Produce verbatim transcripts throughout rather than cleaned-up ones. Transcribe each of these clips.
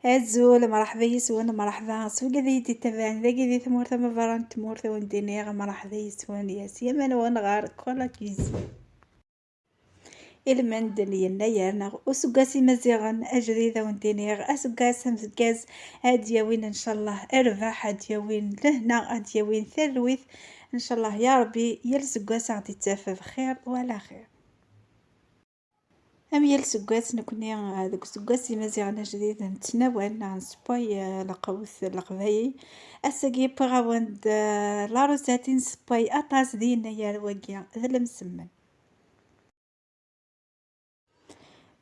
Azul, mṛeḥba yis-wen, mṛeḥba s wigad i yi-d-ittabaɛen dagi di tmurt ama berra n tmurt, a wen-d-iniɣ mṛeḥba yis-wen, ya s yaman-wen ɣer Kola Cuisine. Ilmend n yennayer neɣ useggas imaziɣen ajdid, a wen-d-iniɣ aseggas ameggaz, ad d-yawin ncallah rrbeḥ, ad d-yawin lehna, ad d-yawin talwit ncallah ya Ṛebbi, yal seggas a ɣ-d-ittaf bxir wala xir. Am yal seggas, nekni, eh, deg useggas imaziɣen ajdid nettnawal neɣ nessewway, eh, lqut leqbayel. Ass-agi wwiɣ-awen-d, eh, la recette i nessewway aṭas di yennayer wagi, d lemsemmen.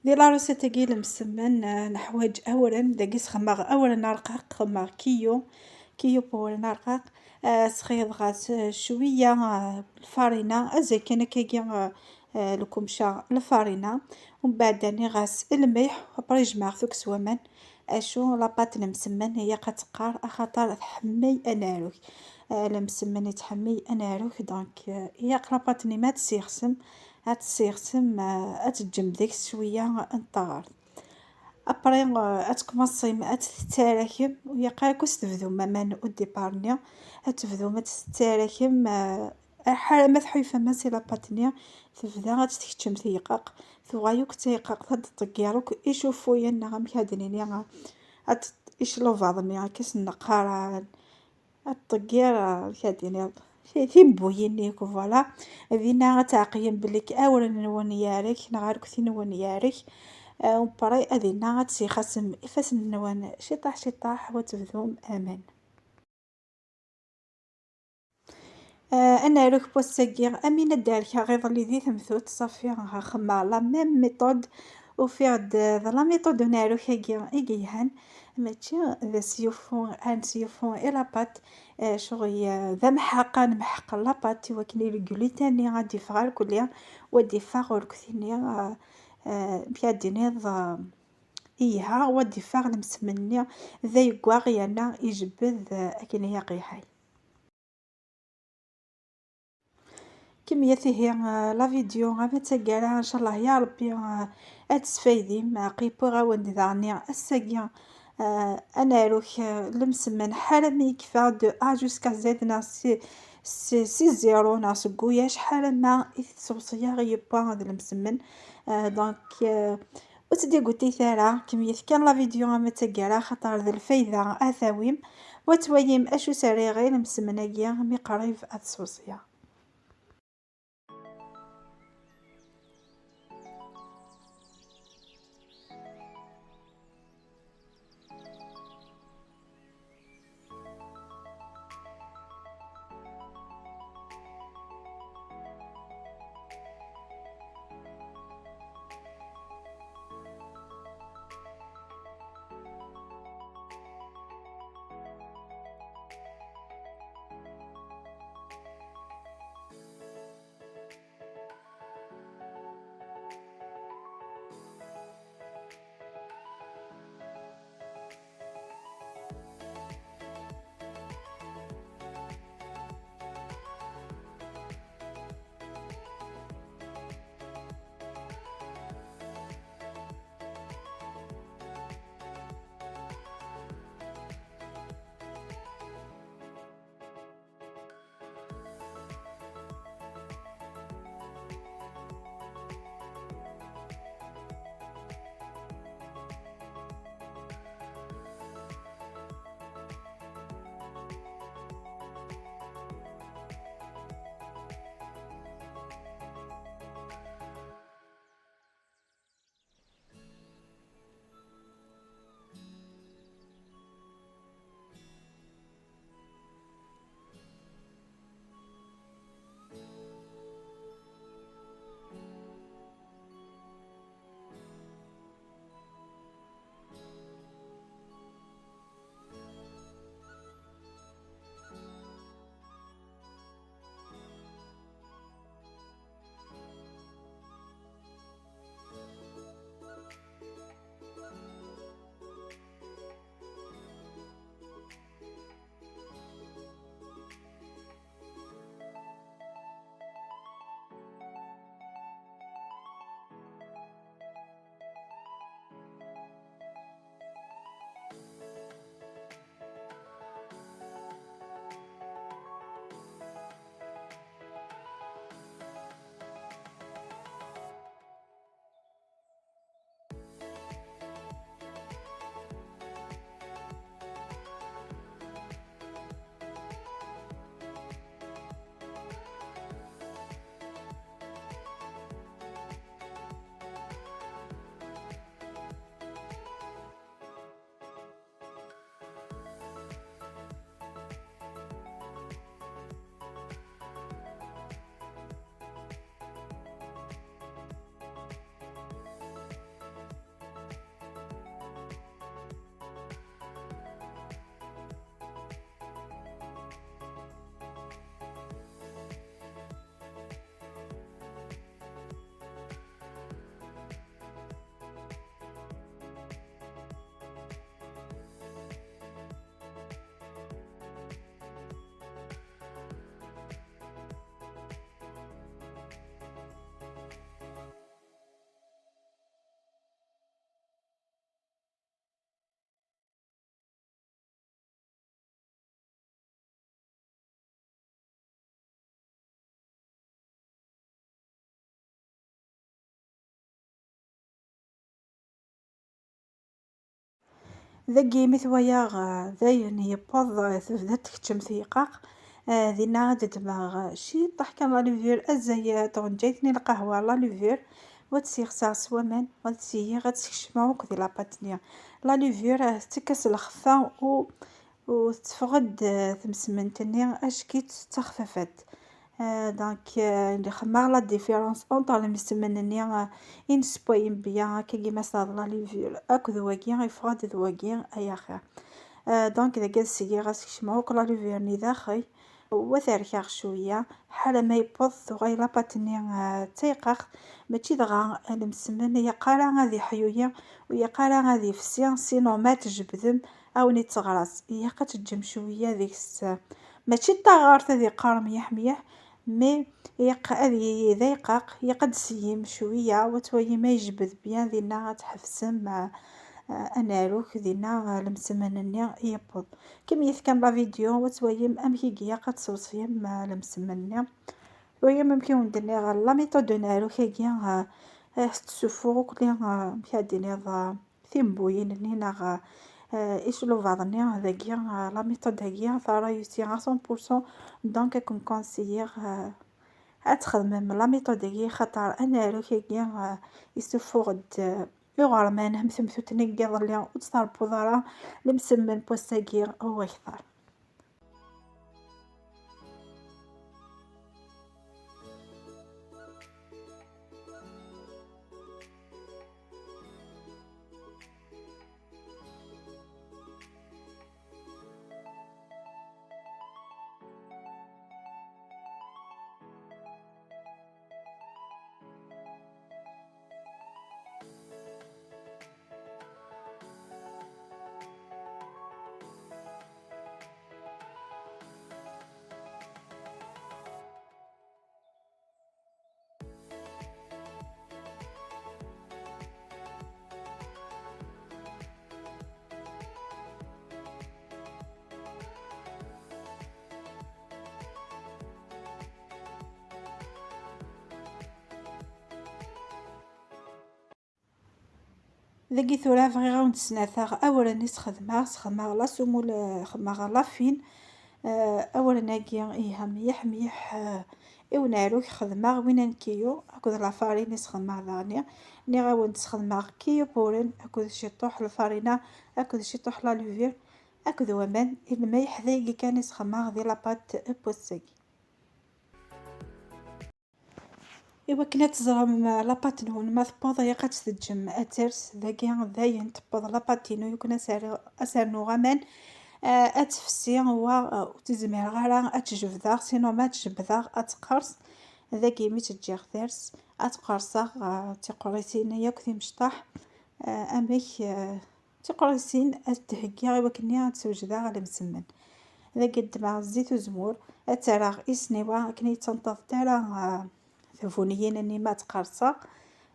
Di la recette-agi lemsemmen, eh, neḥwaǧ awren, dagi sxedmeɣ awren arqaq, xedmeɣ kiyu, kiyu n wawren arqaq. Eh, sxedmeɣ-as, eh, cwiya, eh, lfarina, azal kan akkagi, eh, eh, lkumca, lfarina, umbeɛd rniɣ-as lmelḥ, après jemɛeɣ-t akk s waman, acu la pâte n lemsemmen ilaq ad teqqar, axaṭer tḥemmel anaɛruk. Eh, lemsemmen yettḥemmil anaɛruk, donc, eh, ilaq la pâte-nni ma ad tt-tessixsem, ad tt-tessixsem, eh, ad teǧǧem deg-s cwiya n taɣert. Après, eh, ad tkumaṣim ad tt-tettarakem, ilaq akk ad s-tebdum aman au départ-nni, ad tebdum ad tt-tettarakem, eh, ḥala ma tḥulfam-as i la pâte-nni, tebda ad tt-tkeččem teyqaq, tuɣal akk d tayqaqt, ad d-tṭeggir akk icuffuyen, neɣ amek ad d-nini, ad d-, iclubaḍ-nni, akka s-neqqar, ad d-tṭeggir, amek ad d-tiniḍ, ti-, timbuyin-nni akk, voilà. Dinna ad tɛeqlem belli awren-nwen yarek, neɣ arekti-nwen yarek, eh, après, dinna ad tessixasem ifassen-nwen ciṭaḥ ciṭaḥ, u ad tebdum aman. Eh, anaɛruk n wass-agi, am win ad d-rkeɣ iḍelli di temtut, ṣafi, xemmeɣ la même méthode, ufiɣ-d d la méthode n unaɛruk-agi i yelhan, mačči d asyuffu, ad nesyuffu i la pâte, eh, ccɣel, eh, d amḥeq, ad nemḥeq la pâte i wakken i le gluten-nni ad d-iffeɣ irkelli, u ad d-iffeɣ urkti-nni, eh, eh, amek ad d-tiniḍ, eh, yelha, u ad d-iffeɣ lemsemmen-nni d ayeggaɣ yerna ijebbed, eh, akken i aqeyḥay. Kemmlet ihi, eh, la vidéo ama d taggara, ncallah ya Ṛebbi, eh, ad tesfaydim, eh, aql-i wwiɣ-awen-d daɣen ass-agi, eh, anaɛruk, eh, lemsemmen, ḥala mi yekfa de A jusqu'à Z, neɣ si, si, si zéro, neɣ seg uyac, ḥala ma i t-sewṣeyaɣ yewwa d lemsemmen. Eh, donc, eh, Ur tt-id-igutit ara, kemmlet kan la vidéo ama d taggara, axaṭer d lfayda ad tawim, u ad twalim acu sɛiɣ i lemsemmen-agi mi qrib ad sewṣeyaɣ. Dagi mi t-wayeɣ, eh, dayen yewweḍ, eh, tebda tekcem teyqaq. Eh, dinna ad ddmeɣ, eh, ciṭṭaḥ kan la levure, azay, eh, tɣenǧayt-nni n lqahwa, la levure, u ad tt-yexseɣ s waman, u ad tt-iyiɣ ad tt-kecmeɣ akk di la pâte-nni. La levure, eh, tettak-as lxeffa u, u tetteffeɣ-d, eh, temsement-nni acki d taxfafat. Euh, donc, euh, xemmeɣ la différence entre lemsemmen-nni, euh, i nessewway mebla akkagi ma s-teɛḍel la levure akked wagi, yeffeɣ-d d wagi ay axir. Euh, donc, dagi ad sgiɣ ad skecmeɣ akk la levure-nni daxel, u ad t-rkeɣ cwiya, ḥala ma yewweḍ tuɣal la pâte-nni, euh, d tayqaxt, mačči dɣa lemsemmen yeqqar ara ad iḥyuyi, u yeqqar ara ad ifsi, sinon ma tjebdem, ad wen-itteɣraṣ, ilaq ad teǧǧem cwiya deg-s, mačči d taɣart ad iqqar mliḥ mliḥ, mais ilaq ad yili d ayqaq, ilaq ad d-tseyyim cwiya, u ad twalim ma yejbed bien dinna ad tḥebsem, ah, ah, anaruk dinna, ah, lemsemmen-nni yewweḍ. Kemmlet kan la vidéo, u ad twalim amek i ilaq ad tessewṣem, ah, lemsemmen-nni. Twalim amek i wen-d-nniɣ, la méthode n unaruk-agi, ah, ah, tettessuffuɣ akk, ah, amek ad d-tiniḍ, ah, timbuyin-nni neɣ, eh, iclubaḍ-nni dagi, eh, la méthode-agi terra réussi à cent pour cent. Donc, ad ken-conseiller, eh, ad txedmem la méthode-agi, xaṭer anaruk-agi, eh, yessuffuɣ-d, eh, iɣerman am temtut-nni n yiḍelli, ur tt-trebbuḍ ara lemsemmen n wass-agi u akter. Dagi tura bɣiɣ ad wen-d-snataɣ awren i sxedmeɣ, sxedmeɣ la semoule, eh, xedmeɣ la fine, eh, awren-agi iha mliḥ mliḥ, eh, i unaruk xedmeɣ win n kiyu akked la farine i sxedmeɣ daɣni. Nniɣ-awen-d sxedmeɣ kiyu n wuren akked ciṭuḥ lfarina akked ciṭuḥ la levure akked waman, ilma yeḥdaygi kan i sxedmeɣ di la pâte n wass-agi. Iwakken ad teẓrem la pâte-nwen ma tewweḍ, ilaq ad tt-teǧǧem ad ters. Dagi dayen tewweḍ la pâte-inu, iwakken ad s-rnuɣ aman, eh, ad tefsi, wa, eh, ur tt-zmireɣ ara ad tt-jebdeɣ, sinon ma tt-jebdeɣ ad teqqers. Dagi mi tt-ǧǧiɣ ters, ad tt-qerseɣ, eh, tiqerrisin yakk timecṭaḥ, eh, amek, eh, tiqerrisin ad d-heggiɣ i wakken ad tt-wejdeɣ lemsemmen. Dagi ddmeɣ zzit uzemmur, ad tt-rreɣ i sniwa akken ur ttnṭaḍent ara, ah, tbuniyin-nni ma ttqerṣeɣ.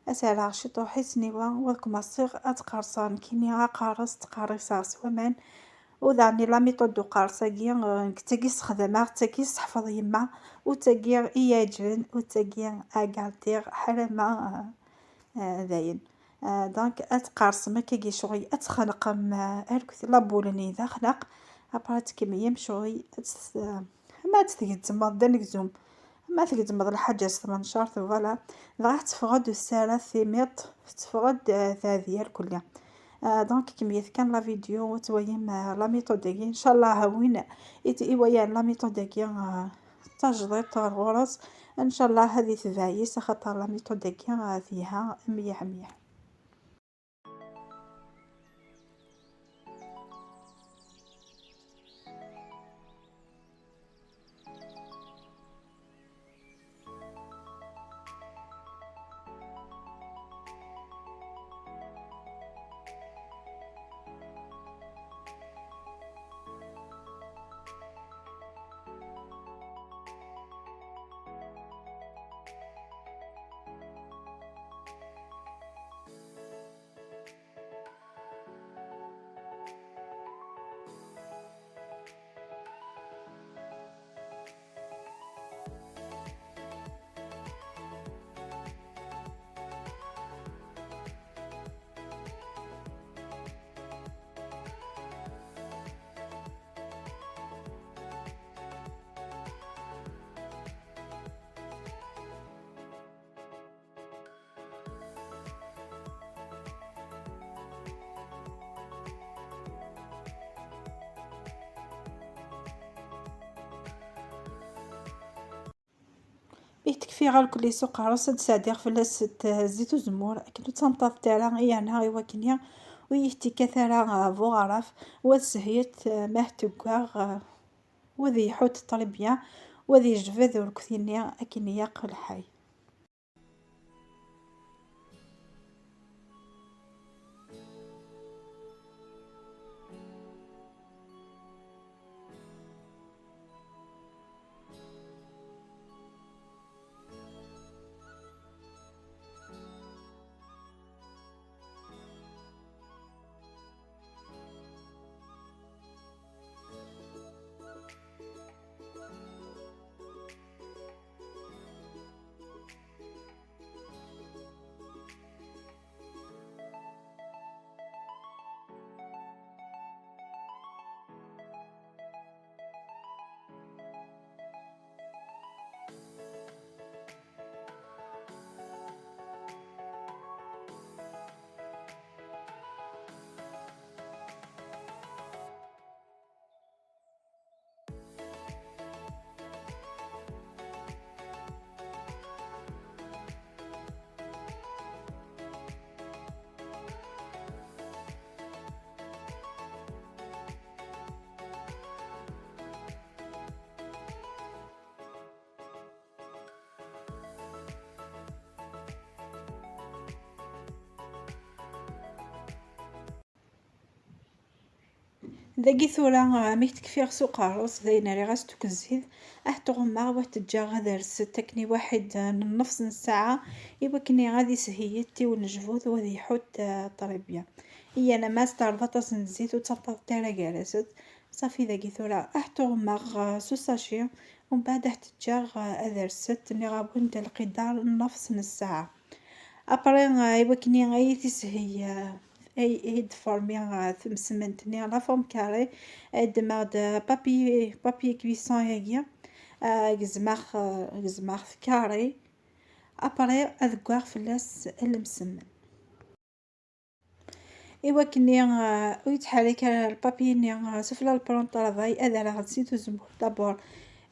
Ad tt-rreɣ ciṭuḥ i sniwa, u ad kmaṣiɣ ad ttqerṣeɣ nekkini aqerṣ, ttqerriṣeɣ s waman. U daɣen la méthode n uqerṣ-agi, ah, nekk d tagi sexdmeɣ, d tagi sseḥfeḍ yemma, u d tagi i yi-iɛeǧben, u d tagi ad gardiɣ ḥala ma, ah, ah, dayen. Ah, donc, ad tqersem akkagi ccɣel, ad txenqem, ah, arked la boule-nni d axnaq. Après, ad tkemmlem ccɣel, ad tt-, ah, ma ad tgezzmeḍ d anegzum, ma tgezzmeḍ lḥaǧa s tmenčart, voilà. Dɣa tetteffeɣ-d ur tessarat timiṭ, tetteffeɣ-d, ah, teɛdi irkelli. Ah, donc, kemmlet kan la vidéo, ad twalim, ah, la méthode-agi. Ncallah, win i t-, iwalan la méthode-agi, ah, tajdiṭ ɣer ɣur-s. Ncallah ad itbeɛ yis, axaṭer la méthode-agi, ah, telha mliḥ mliḥ. I tekfi ɣer kulli s uqerru-s, ad d-sɛeddiɣ fell-as zzit uzemmur akken ur ttameṭṭaḍet ara, yerna i wakken ur yi-tekkat ara buɣaraf, wa teshiyet ma teggaɣ, wa ad iḥudd ṭṭribya, wa ad yejbed urkti-nni akken ilaq lḥal. Dagi tura, ah, mi t-kfiɣ s uqerru-s, d ayen rriɣ-as tukezzit, ah, tɣummeɣ, wa t-ǧǧeɣ ad rset akken i waḥid, ah, n nnefs n ssaɛa, i wakken ad isheyyi i unejbud, wa ad iḥudd, ah, ṭribya. Iyan ama s terbaṭ-as n zzit, ur ttaṭṭaḍet ara gar-asent. Ṣafi dagi tura, ah, tɣummeɣ, ah, s usaci, umbeɛd ah, t-ǧǧeɣ, ah, ad rset, nniɣ-awen-d lqidar n nnefs n ssaɛa. Après, euh, i wakken ay tisheyyi, euh, ay, ay d-formi, euh, temsement-nni, la forme carrée, ay ddmeɣ-d, euh, papier, papier cuisson-agi, euh, gezmeɣ, euh, gezmeɣ-t carré. Après, ad ggaɣ fell-as lemsemmen. I wakken, euh, ur yettḥerrik ara lpapier-nni, euh, sufella le plan de travail, ad rreɣ zzit uzemmur d'abord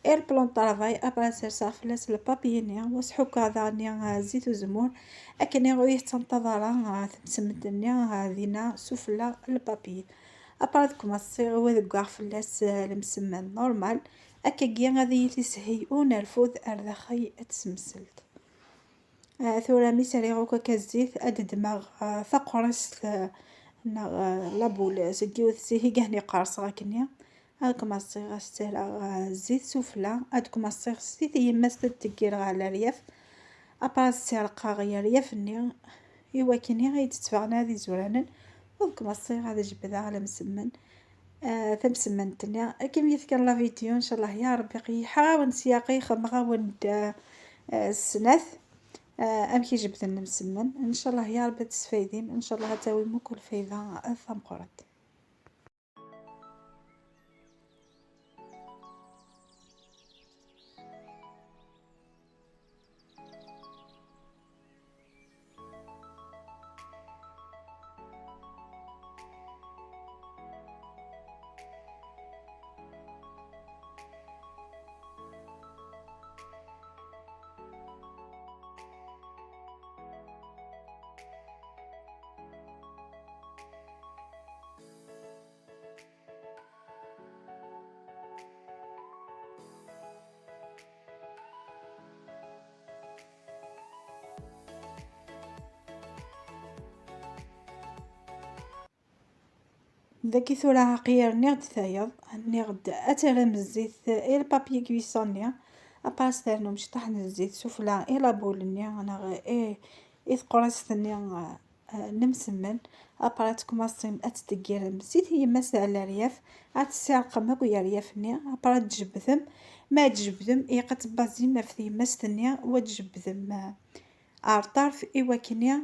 i le plan de travail, après ad serseɣ fell-as lpapier-nni, wa ad ḥukkeɣ daɣen, euh, zzit uzemmur, akken ur yi-tettameṭṭaḍ ara, euh, temsement-nni, euh, dinna sufella lpapier. Après ad kmaṣṣiɣ, wa ad ggaɣ fell-as, euh, lemsemmen normal, akkagi ad iyi-t-isheyyi unerfud ar daxel n tsemselt. Ah, tura mi sriɣ akk akka zzit, ad ddmeɣ, ah, taqrest, ah, neɣ, ah, la boule seg yiwet ssihiga-nni qqerṣeɣ akkenni. Ad kmaṣṣiɣ ad s-ttarreɣ, ah, zzit sufella, ad kmaṣṣiɣ s zzit n yemma-s ad d-teggireɣ ɣer leryaf. Après ad s-tt-rqeɣ i leryaf-nni, i wakken i d-tteffɣen ad izuranen, ad kmaṣṣiɣ ad jebdeɣ lemsemmen. Ah, tamsemmant-nni. Akken mi tefkan la vidéo, ncallah ya Rebbi, qeyḥeɣ-awen-d syaqi, xedmeɣ-awen-d, ah, ah, snat, ah, amek i jebden lemsemmen. Ncallah ya Rebbi ad tesfaydim, ncallah ad tawim akk lfayda, ah, tameqqrant. Dagi tura aql-i rniɣ-d tayeḍ, nniɣ-d ad terrem zzit i lpapier cuisson-nni, après ad ternum cṭaḥ n zzit sufella i la boule-nni neɣ i, i teqrest-nni, ah, n lemsemmen. Après ad tkumaṣim ad tdeggirem zzit n yemma-s ar leryaf, ad tessirqem akk yeryaf-nni, après ad tjebdem. Ma ad tjebdem, ilaq ad tbazim ɣef tyemmast-nni, u ad tjebdem, ah, ar ṭṭerf i wakken i,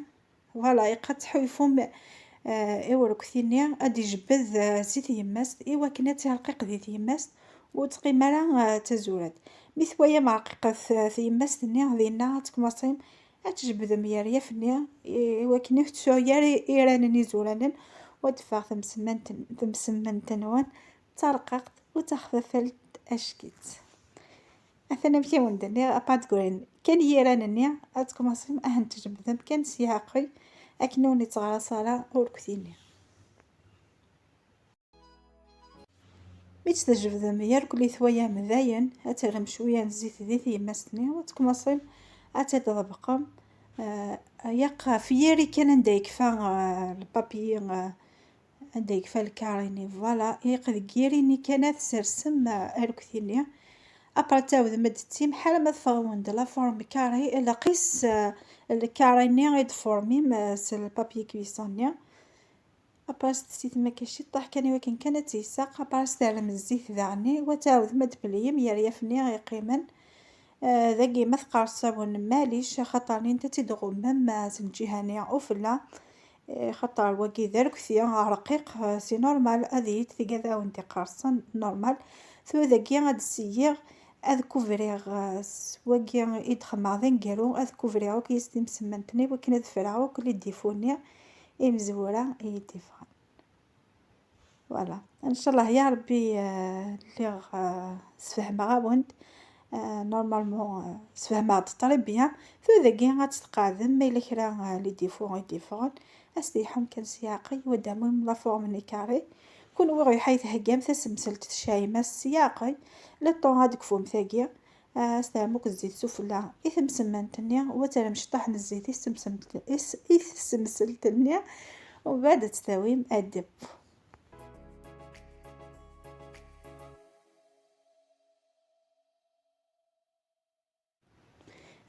voilà, ilaq ad tḥulfum, ah, i urekti-nni ad d-ijebbed, ah, zzit n yemma-s, i wakken ad tt-irqiq di tyemmast, ur teqqim ara, ah, d tazurant. Mi twalam rqiqet, ah, tyemmast-nni, dinna ad tkumaṣim ad tjebdem yeryaf-nni, i, i wakken ur tettsuɣ ara iranen izuranen, u ad d-teffeɣ temsemmant-, temsemmant-nwen d tarqaqt u d taxfafalt ack-itt. Atan amek i wen-d-nniɣ, apart deg wayen kan yiran-nni, ad tkumaṣim ahen tjebdem kan s yiɛqel, akken ur nettɣaras ara urkti-nni. Mi tt-tjebdem yarkul i twayam dayen, ad terrem cwiya n zzit di tyemmast-nni, ad tkumaṣim ad tt-id-tḍebqem. Eh, yaq ɣef yiri kan anda yekfa, eh, lpapyi, eh, anda yekfa lkari-nni, voilà, yaq deg yiri-nni kan ad tsersem, eh, arkti-nni. Après tawdem ad d-tettim, ḥala ma teffeɣ-wen-d la forme carré, ilaq-is, eh, lkari-nni i d-tformim, eh, s lpapyi cuisson-nni. Après, s tessit ma kan ciṭṭaḥ kan i wakken kan ad tt-yessaq. Après, s terrem zzit daɣen, wa tɛawdem ad d-tpliyem yeryaf-nni yeqqimen. Eh, dagi ma tqerṣem-awen, malic, axaṭer-nni ad tt-id-tɣummem, eh, s lǧiha-nni ufella. Eh, axaṭer wagi d arukti rqiq, eh, c'est normal, ad yili tigad a wen-d-iqerṣen, normal. Tura dagi ad d-seyyiɣ, ad kubriɣ, eh, s wagi i d-xemmeɣ d aneggaru, ad kubriɣ akk yis timsemmant-nni, wakken ad ffreɣ akk les défauts-nni imezwura i yi-d-iffɣen. Voilà. Ncallah ya Rebbi, eh, lliɣ, eh, sfehmeɣ-awen-d. Eh, normalement, eh, sfehmeɣ-d très bien. Tura dagi ad tt-tqeɛdem, ma yella kra, eh, les défauts i d-iffɣen, ad s-d-yeḥum kan s yiɛqel, wa d amum la forme-nni carré. Kunwi ɣer iḥay theggam tasemselt tecɛim-as s yiɛqel, le temps ad d-tekfum tagi. Ah, ad s-terrem akk zzit sufella i temsemmant-nni, wa terrem cṭaḥ n zzit i tsemsemt-, i s-, i tsemselt-nni, umbeɛd ad tt-tawim ad d-teww.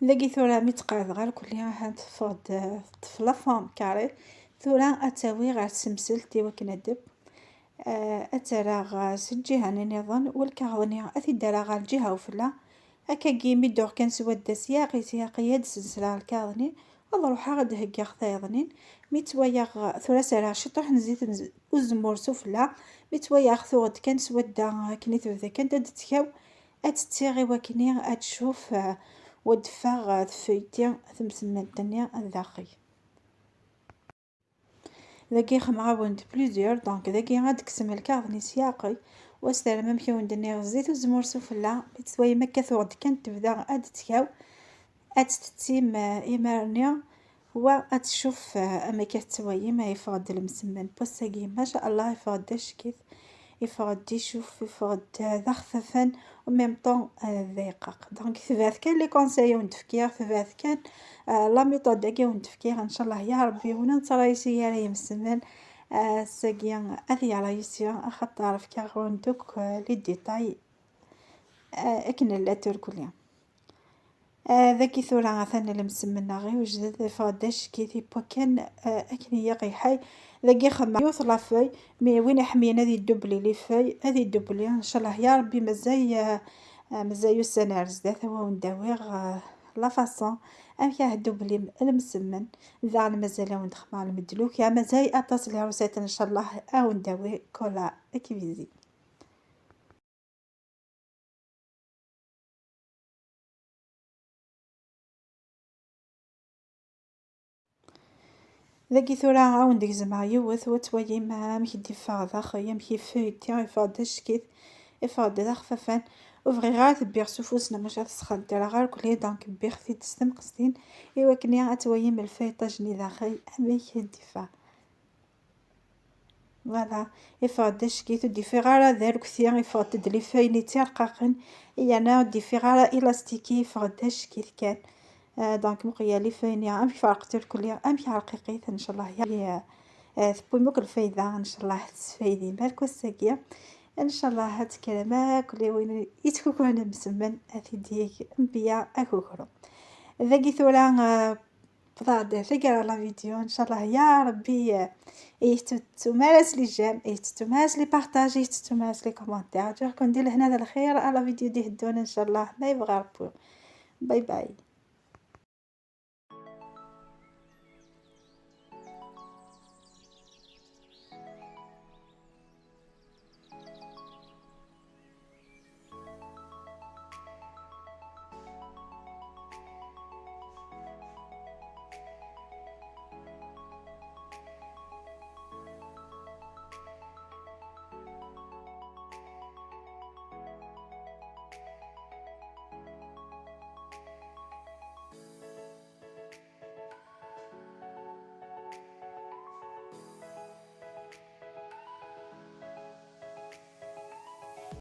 Dagi tura mi tt-qeɛdeɣ irkelli, ahat teffeɣ-d, teṭṭef la forme carré. Tura ad tawi ɣer tsemselt i wakken ad d-teww. Eh, ad tt-rreɣ, eh, s lǧiha-nni nniḍen, wa lkaɣeḍ-nni ad t-id-rreɣ ɣer lǧiha ufella. Akkagi mi dduɣ kan s wadda s yiɛqi s yiɛqi ad d-sensreɣ lkaɣeḍ-nni, ad ruḥeɣ ad d-heggiɣ tayeḍnin. Mi ttwayaɣ, eh, tura ad s-rreɣ ciṭuḥ n zzit n z-, uzemmur sufella. Mi ttwayaɣ tuɣ-d kan s wadda akken i tebda kan ad d-tkaw, ad tt-ttiɣ i wakken ad tcuf, eh, wa d-teffeɣ, eh, tfeyti temsemmant-nni daxel. Dagi xemɣawen d plusieurs, donc dagi ad d-teksem lkaɣeḍ-nni s yiɛqel, wa s-terrem amek i wen-d-nniɣ zzit uzemmur sufella, mi tt-twayem akka tuɣ-d kan tebda ad d-tkaw, ad tt-tettim, eh, imar-nni, wa ad tcuf, eh, amek ad tettwayem, eh, yeffeɣ-d lemsemmen n wass-agi, maca Allah, yeffeɣ-d d acekk-it. Yeffeɣ-d icuf, yeffeɣ-d d axfafen, en même temps, euh, d ayeqqaq. Donc, tebɛet kan les conseils i wen-d-fkiɣ, tebɛet kan, euh, la méthode-agi i wen-d-fkiɣ, ncallah ya Rebbi, win ur nettṛayisi ara yemsemmen, euh, ass-agi ad t-yeṛayisi, axaṭer fkiɣ-awen-d akk, euh, les détails, euh, akken llant irkelli. Ah, dagi tura atan lemsemmen-nneɣ iwejden, iffeɣ-d acekk-it, yewwa kan, ah, akken i yi-ɣ-iḥay. Dagi xemmeɣ yiwet la feuille, mi win iḥemmlen ad idubli les feuilles, ad idubli, ncallah ya Rebbi, mazal, ah, ah, mazal ussan ar zdat, ad awen-d-awiɣ, ah, la façon amek ad tdublim lemsemmen. Daɣen mazal ad awen-d-xemmeɣ lemedluk, ya mazal aṭas les recettes, ncallah ad awen-d-awiɣ kul akvizi. Dagi tura ad awen-d-gezmeɣ yiwet, wa twayim amek i d-iffeɣ daxel, amek yeffeɣ-d, yeffeɣ-d acekk-it, yeffeɣ-d d axfafan. Ur bɣiɣ ara ad t-bbiɣ s ufus, nna maca tesxenṭer-aɣ irkelli, donc bbiɣ-t-id s temqestin, i wakken ad twayim lfayṭaj-nni daxel amek i d-iffeɣ. Voilà, yeffeɣ-d acekk-it, ur d-yeffiɣ ara d arekti, yeffeɣ-d les feuilles-nni d tirqaqin, yerna ur d-yeffiɣ ara élastique, yeffeɣ-d acekk-it kan. Ah, donc, muqel ya les feuilles-nni amek ferqet irkelli, amek rqiqit, ncallah, ya, ah, tewwim akk lfayda, ncallah, tesfaydim akk ass-agi. Ncallah, ad tekkrem akk les win yettkukran lemsemmen, ad t-id-yeg Nnbi akukru. Dagi tura, ah, Wwḍeɣ-d taggara la vidéo, ncallah ya Rebbi, eh, ur yi-tettum ara s les j'aime, ur yi-tettum ara s les partages, ur yi-tettum ara s les commentaires. Ǧǧiɣ-ken di lehna d lxir, à la vidéo d-iteddun, ncallah, ma yebɣa Rebbi. Bye bye.